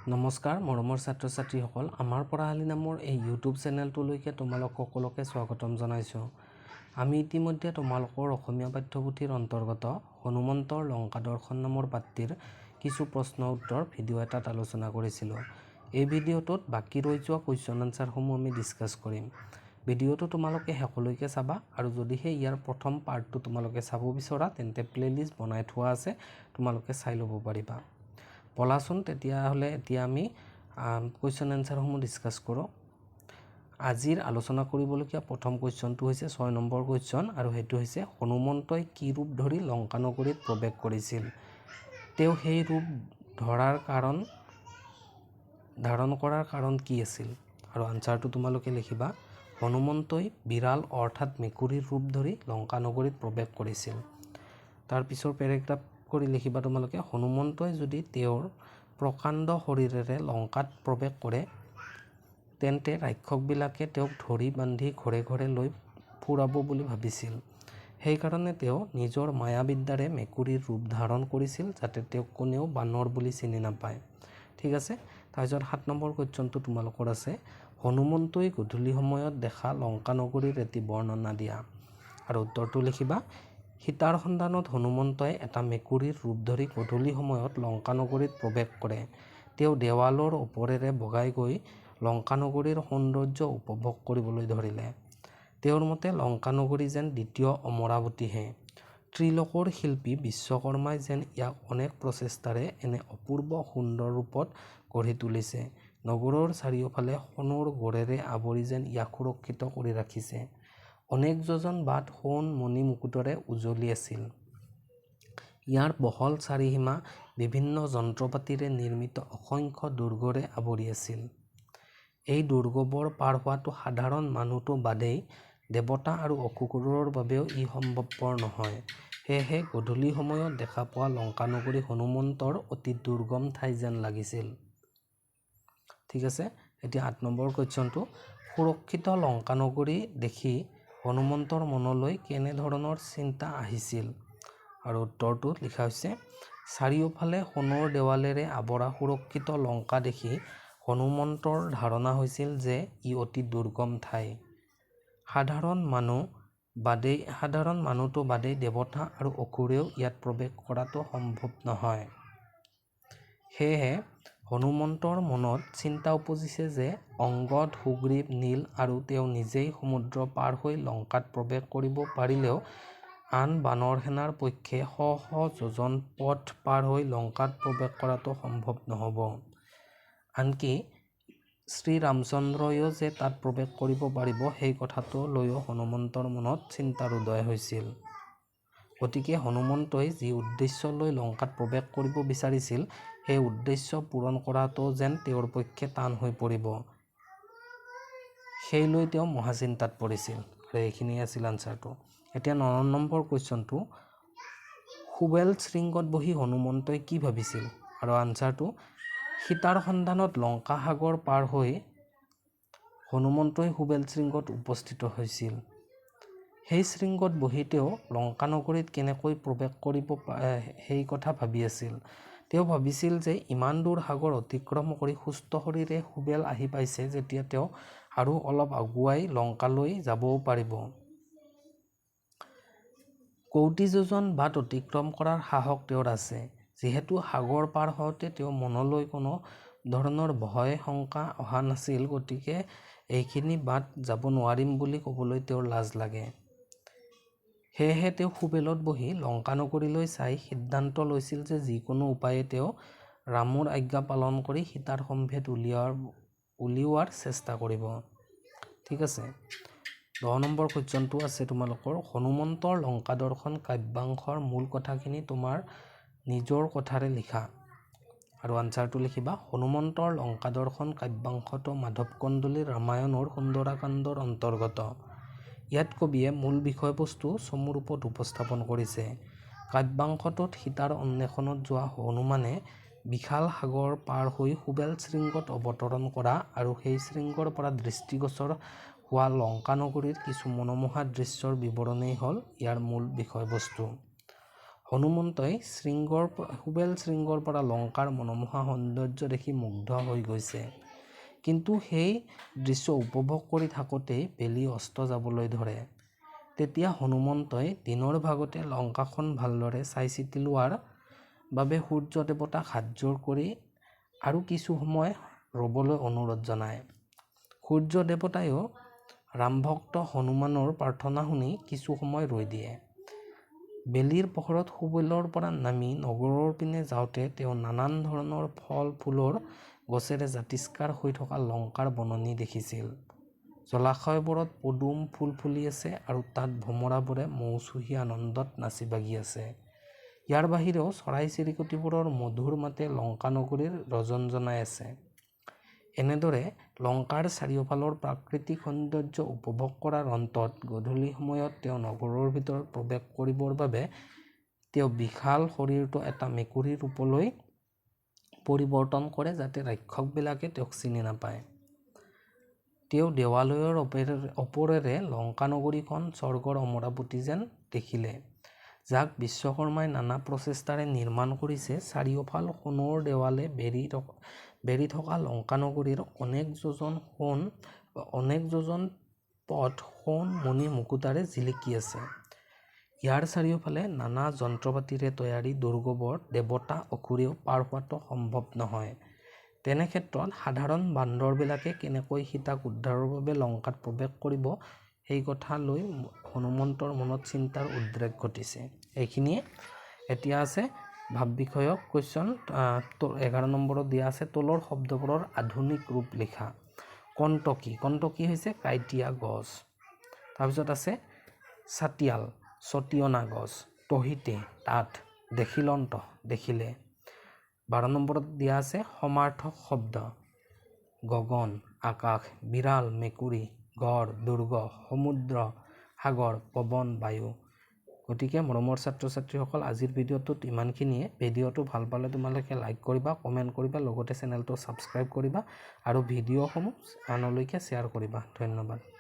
নমস্কাৰ মৰমৰ ছাত্ৰ ছাত্ৰীসকল, আমাৰ পঢ়াশালি নামৰ এই ইউটিউব চেনেলটোলৈকে তোমালোক সকলোকে স্বাগতম জনাইছোঁ। আমি ইতিমধ্যে তোমালোকৰ অসমীয়া পাঠ্যপুথিৰ অন্তৰ্গত হনুমন্তৰ লংকা দৰ্শন নামৰ পাঠটিৰ কিছু প্ৰশ্ন উত্তৰ ভিডিঅ' এটাত আলোচনা কৰিছিলোঁ। এই ভিডিঅ'টোত বাকী ৰৈ যোৱা কুৱেশ্যন আনচাৰসমূহ আমি ডিছকাছ কৰিম। ভিডিঅ'টো তোমালোকে শেষলৈকে চাবা আৰু যদিহে ইয়াৰ প্ৰথম পাৰ্টটো তোমালোকে চাব বিচৰা, তেন্তে প্লে'লিষ্ট বনাই থোৱা আছে, তোমালোকে চাই ল'ব পাৰিবা। ব'লাচোন তেতিয়াহ'লে, এতিয়া আমি কুৱেশ্যন এনচাৰসমূহ ডিছকাছ কৰোঁ। আজিৰ আলোচনা কৰিবলগীয়া প্ৰথম কুৱেশ্যনটো হৈছে 6 নম্বৰ কুৱেশ্যন আৰু সেইটো হৈছে, হনুমন্তই কি ৰূপ ধৰি লংকা নগৰীত প্ৰৱেশ কৰিছিল? তেওঁ সেই ৰূপ ধৰাৰ কাৰণ, ধাৰণ কৰাৰ কাৰণ কি আছিল? আৰু আনচাৰটো তোমালোকে লিখিবা, হনুমন্তই বিড়াল অৰ্থাৎ মেকুৰীৰ ৰূপ ধৰি লংকা নগৰীত প্ৰৱেশ কৰিছিল। তাৰ পিছৰ পেৰেগ্ৰাফ কৰি লিখিবা তোমালোকে, হনুমন্তই যদি তেওঁৰ প্ৰকাণ্ড শৰীৰেৰে লংকাত প্ৰৱেশ কৰে, তেন্তে ৰাক্ষসবিলাকে তেওঁক ধৰি বান্ধি ঘৰে ঘৰে লৈ ফুৰাব বুলি ভাবিছিল। সেইকাৰণে তেওঁ নিজৰ মায়াবিদ্যাৰে মেকুৰীৰ ৰূপ ধাৰণ কৰিছিল, যাতে তেওঁক কোনেও বানৰ বুলি চিনি নাপায়। ঠিক আছে। তাৰপিছত 7 নম্বৰ কুৱেশ্যনটো তোমালোকৰ আছে, হনুমন্তই গধূলি সময়ত দেখা লংকা নগৰীৰ এটি বৰ্ণনা দিয়া। আৰু উত্তৰটো লিখিবা, সীতাৰ সন্ধানত হনুমন্তই এটা মেকুৰীৰ ৰূপ ধৰি গধূলি সময়ত লংকা নগৰীত প্ৰৱেশ কৰে। তেওঁ দেৱালৰ ওপৰেৰে বগাই গৈ লংকা নগৰীৰ সৌন্দৰ্য উপভোগ কৰিবলৈ ধৰিলে। তেওঁৰ মতে লংকা নগৰী যেন দ্বিতীয় অমৰাৱতীহে। ত্ৰিলোকৰ শিল্পী বিশ্বকৰ্মাই যেন ইয়াক অনেক প্ৰচেষ্টাৰে এনে অপূৰ্ব সুন্দৰ ৰূপত গঢ়ি তুলিছে। নগৰৰ চাৰিওফালে সোণৰ গড়েৰে আৱৰি যেন ইয়াক সুৰক্ষিত কৰি ৰাখিছে। অনেক যোজন বাট সোণ মণি মুকুটৰে উজলি আছিল। ইয়াৰ বহল চাৰিসীমা বিভিন্ন যন্ত্ৰপাতিৰে নিৰ্মিত অসংখ্য দুৰ্গৰে আৱৰি আছিল। এই দুৰ্গবোৰ পাৰ হোৱাটো সাধাৰণ মানুহতো বাদেই, দেৱতা আৰু অসুৰৰ বাবেও ই সম্ভৱপৰ নহয়। সেয়েহে গধূলি সময়ত দেখা পোৱা লংকানগৰী হনুমন্তৰ অতি দুৰ্গম ঠাই যেন লাগিছিল। ঠিক আছে। এতিয়া 8 নম্বৰ কুৱেশ্যনটো, সুৰক্ষিত লংকানগৰী দেখি হনুমন্তৰ মনলৈ কেনেধৰণৰ চিন্তা আহিছিল? আৰু উত্তৰটো লিখা হৈছে, চাৰিওফালে সোণৰ দেৱালেৰে আৱৰা সুৰক্ষিত লংকা দেখি হনুমন্তৰ ধাৰণা হৈছিল যে ই অতি দুৰ্গম ঠাই। সাধাৰণ মানুহতো বাদেই, দেৱতা আৰু অসুৰেও ইয়াত প্ৰৱেশ কৰাটো সম্ভৱ নহয়। সেয়েহে হনুমন্তৰ মনত চিন্তা উপজিছে যে অংগদ, সুগ্ৰীৱ, নীল আৰু তেওঁ নিজেই সমুদ্ৰ পাৰ হৈ লংকাত প্ৰৱেশ কৰিব পাৰিলেও আন বানৰ সেনাৰ পক্ষে শ শ যোজন পথ পাৰ হৈ লংকাত প্ৰৱেশ কৰাটো সম্ভৱ নহ'ব। আনকি শ্ৰীৰামচন্দ্ৰয়ো যে তাত প্ৰৱেশ কৰিব পাৰিব, সেই কথাটো লৈও হনুমন্তৰ মনত চিন্তাৰ উদয় হৈছিল। গতিকে হনুমন্তই যি উদ্দেশ্য লৈ লংকাত প্ৰৱেশ কৰিব বিচাৰিছিল, সেই উদ্দেশ্য পূৰণ কৰাটো যেন তেওঁৰ পক্ষে টান হৈ পৰিব, সেই লৈ তেওঁ মহাচিন্তাত পৰিছিল। আৰু এইখিনিয়ে আছিল আনচাৰটো। এতিয়া 9 নম্বৰ কুৱেশ্যনটো, সুবেল শৃংগত বহি হনুমন্তই কি ভাবিছিল? আৰু আনচাৰটো, সীতাৰ সন্ধানত লংকা সাগৰ পাৰ হৈ হনুমন্তই সুবেল শৃংগত উপস্থিত হৈছিল। সেই শৃংগত বহি তেওঁ লংকা নগৰীত কেনেকৈ প্ৰৱেশ কৰিব সেই কথা ভাবি আছিল। তেওঁ ভাবিছিল যে ইমান দূৰ সাগৰ অতিক্ৰম কৰি সুস্থ শৰীৰে সুবেল আহি পাইছে যেতিয়া, তেওঁ আৰু অলপ আগুৱাই লংকালৈ যাবও পাৰিব। কৌটি যোজন বাট অতিক্ৰম কৰাৰ সাহস তেওঁৰ আছে। যিহেতু সাগৰ পাৰ হওঁতে তেওঁৰ মনলৈ কোনো ধৰণৰ ভয় শংকা অহা নাছিল, গতিকে এইখিনি বাট যাব নোৱাৰিম বুলি ক'বলৈ তেওঁৰ লাজ লাগে। সেয়েহে তেওঁ সুবেলত বহি লংকা নগৰীলৈ চাই সিদ্ধান্ত লৈছিল যে যিকোনো উপায়ে তেওঁ ৰামৰ আজ্ঞা পালন কৰি সীতাৰ সম্ভেদ উলিওৱাৰ চেষ্টা কৰিব। ঠিক আছে। 10 নম্বৰ কুৱেশ্যনটো আছে তোমালোকৰ, হনুমন্তৰ লংকা দৰ্শন কাব্যাংশৰ মূল কথাখিনি তোমাৰ নিজৰ কথাৰে লিখা। আৰু আনচাৰটো লিখিবা, হনুমন্তৰ লংকা দৰ্শন কাব্যাংশটো মাধৱ কন্দলীৰ ৰামায়ণৰ সুন্দৰাকাণ্ডৰ অন্তৰ্গত। ইয়াত কবিয়ে মূল বিষয়বস্তু চমু ৰূপত উপস্থাপন কৰিছে। কাব্যাংশটোত সীতাৰ অন্বেষণত যোৱা হনুমানে বিশাল সাগৰ পাৰ হৈ সুবেল শৃংগত অৱতৰণ কৰা আৰু সেই শৃংগৰ পৰা দৃষ্টিগোচৰ হোৱা লংকা নগৰীৰ কিছু মনোমোহা দৃশ্যৰ বিৱৰণেই হ'ল ইয়াৰ মূল বিষয়বস্তু। হনুমন্তই সুবেল শৃংগৰ পৰা লংকাৰ মনোমোহা সৌন্দৰ্য দেখি মুগ্ধ হৈ গৈছে। কিন্তু সেই দৃশ্য উপভোগ কৰি থাকোঁতেই বেলি অস্ত যাবলৈ ধৰে। তেতিয়া হনুমন্তই দিনৰ ভাগতে লংকাখন ভালদৰে চাই চিতি লোৱাৰ বাবে সূৰ্য দেৱতাক হাতযোৰ কৰি আৰু কিছু সময় ৰ'বলৈ অনুৰোধ জনায়। সূৰ্য দেৱতায়ো ৰামভক্ত হনুমানৰ প্ৰাৰ্থনা শুনি কিছু সময় ৰৈ দিয়ে। বেলিৰ পোহৰত সুবেলৰ পৰা নামি নগৰৰ পিনে যাওঁতে তেওঁ নানান ধৰণৰ ফল ফুলৰ গছেৰে জাতিষ্কাৰ হৈ থকা লংকাৰ বননি দেখিছিল। জলাশয়বোৰত পদুম ফুল ফুলি আছে আৰু তাত ভোমোৰাবোৰে মৌ চুহি আনন্দত নাচি বাগি আছে। ইয়াৰ বাহিৰেও চৰাই চিৰিকটিবোৰৰ মধুৰ মাতে লংকা নগৰীৰ ৰজনজনাই আছে। এনেদৰে লংকাৰ চাৰিওফালৰ প্ৰাকৃতিক সৌন্দৰ্য উপভোগ কৰাৰ অন্তত গধূলি সময়ত তেওঁ নগৰৰ ভিতৰত প্ৰৱেশ কৰিবৰ বাবে তেওঁ বিশাল শৰীৰটো এটা মেকুৰীৰ ৰূপলৈ পৰিৱৰ্তন কৰে, যাতে ৰাক্ষসবিলাকে তেওঁক চিনি নাপায়। তেওঁ দেৱালয়ৰ ওপৰেৰে লংকা নগৰীখন স্বৰ্গৰ অমৰাৱতী যেন দেখিলে, যাক বিশ্বকৰ্মাই নানা প্ৰচেষ্টাৰে নিৰ্মাণ কৰিছে। চাৰিওফাল সোণৰ দেৱালে বেৰি থকা লংকা নগৰীৰ অনেক যোজন পথ সোণ মণি মুকুতাৰে জিলিকি আছে। ইয়াৰ চাৰিওফালে নানা যন্ত্ৰপাতিৰে তৈয়াৰী দুৰ্গবোৰ দেৱতা অসুৰেও পাৰ হোৱাটো সম্ভৱ নহয়। তেনে ক্ষেত্ৰত সাধাৰণ বান্দৰবিলাকে কেনেকৈ সীতাক উদ্ধাৰৰ বাবে লংকাত প্ৰৱেশ কৰিব, সেই কথা লৈ হনুমন্তৰ মনত চিন্তাৰ উদ্ৰেক ঘটিছে। এইখিনিয়ে। এতিয়া আছে ভাৱ বিষয়ক কুৱেশ্যন। 11 নম্বৰত দিয়া আছে, তলৰ শব্দবোৰৰ আধুনিক ৰূপ লিখা। কণ্টকী। কণ্টকী হৈছে কাঁইটীয়া গছ। তাৰপিছত আছে ছাতিয়াল, ছটিয়না গছ। তহিতে, তাত। দেখিলন্ত, দেখিলে। 12 নম্বৰত দিয়া আছে সমাৰ্থক শব্দ। গগন, আকাশ। বিড়াল, মেকুৰী। গড়, দুৰ্গ। সমুদ্ৰ, সাগৰ। পৱন, বায়ু। গতিকে মৰমৰ ছাত্ৰ ছাত্ৰীসকল, আজিৰ ভিডিঅ'টোত ইমানখিনিয়ে। ভিডিঅ'টো ভাল পালে তোমালোকে লাইক কৰিবা, কমেণ্ট কৰিবা, লগতে চেনেলটো ছাবস্ক্ৰাইব কৰিবা আৰু ভিডিঅ'সমূহ আনলৈকে শ্বেয়াৰ কৰিবা। ধন্যবাদ।